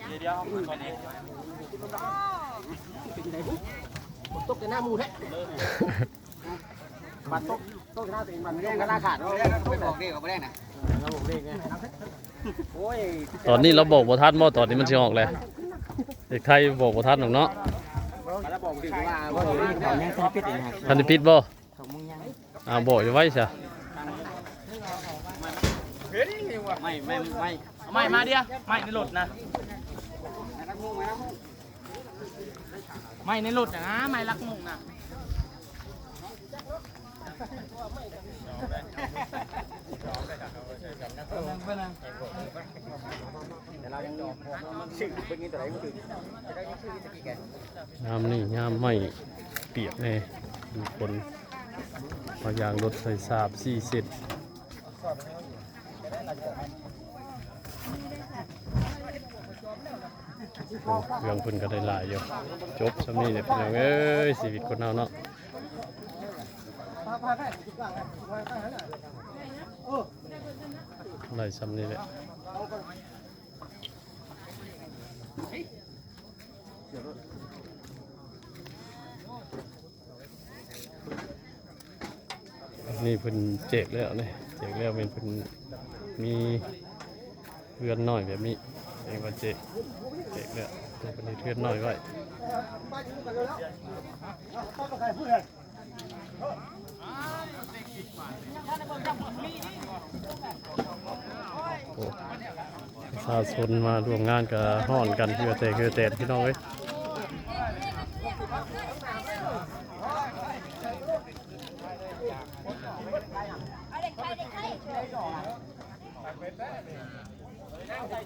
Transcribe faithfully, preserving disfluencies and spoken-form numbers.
เดี๋ยวเดี๋ยวตอนนี้ ตกแต่หน้าหมู่แท้ บัดตก ตกแต่หน้าตัวเอง บัดแย่งกันหน้าขาด ไม่บอกเด็กก็ไม่ได้นะ เราบอกเลขไง โอ้ย ตอนนี้เราบอกบ่ทันบ่ ตอนนี้มันสิออกแล้ว เด็กไทยบอกบ่ทันหรอกเนาะ มาแล้วบอกถึงว่า เขายังไม่ปิดอีกนะ ทันได้ปิดบ่ สองโมงยัง อ่า บอกอยู่ไว้ซะ ไม่ไม่ไม่ไม่ ไม่มาเดียว ไม่ในรถนะ ไม่ในรถนะ ไม่ลักมุงนะ ยามนี้ยามไม้เปียกแน่ มีคนเอายางรถใส่สาบสี่เส้น เครื่องเพิ่นก็ได้หลายอยู่ จบส่ำนี้เนี่ยพี่น้องเอ้ย ชีวิตคนเฮาเนาะ ได้ส่ำนี้แหละ นี่เพิ่นแจกแล้วนี่ แจกแล้วแม่นเพิ่นมีเฮือนน้อยแบบนี้ เรียกว่าแจก แจกแล้ว เพิ่นเฮ็ดเฮือนน้อยไว้ โอ้ ประชาชนมาร่วมงานก็ฮ้อนกัน เฮือแตกเฮือแตนพี่น้องเอ้ย เอาเด็กไทย เด็กไทย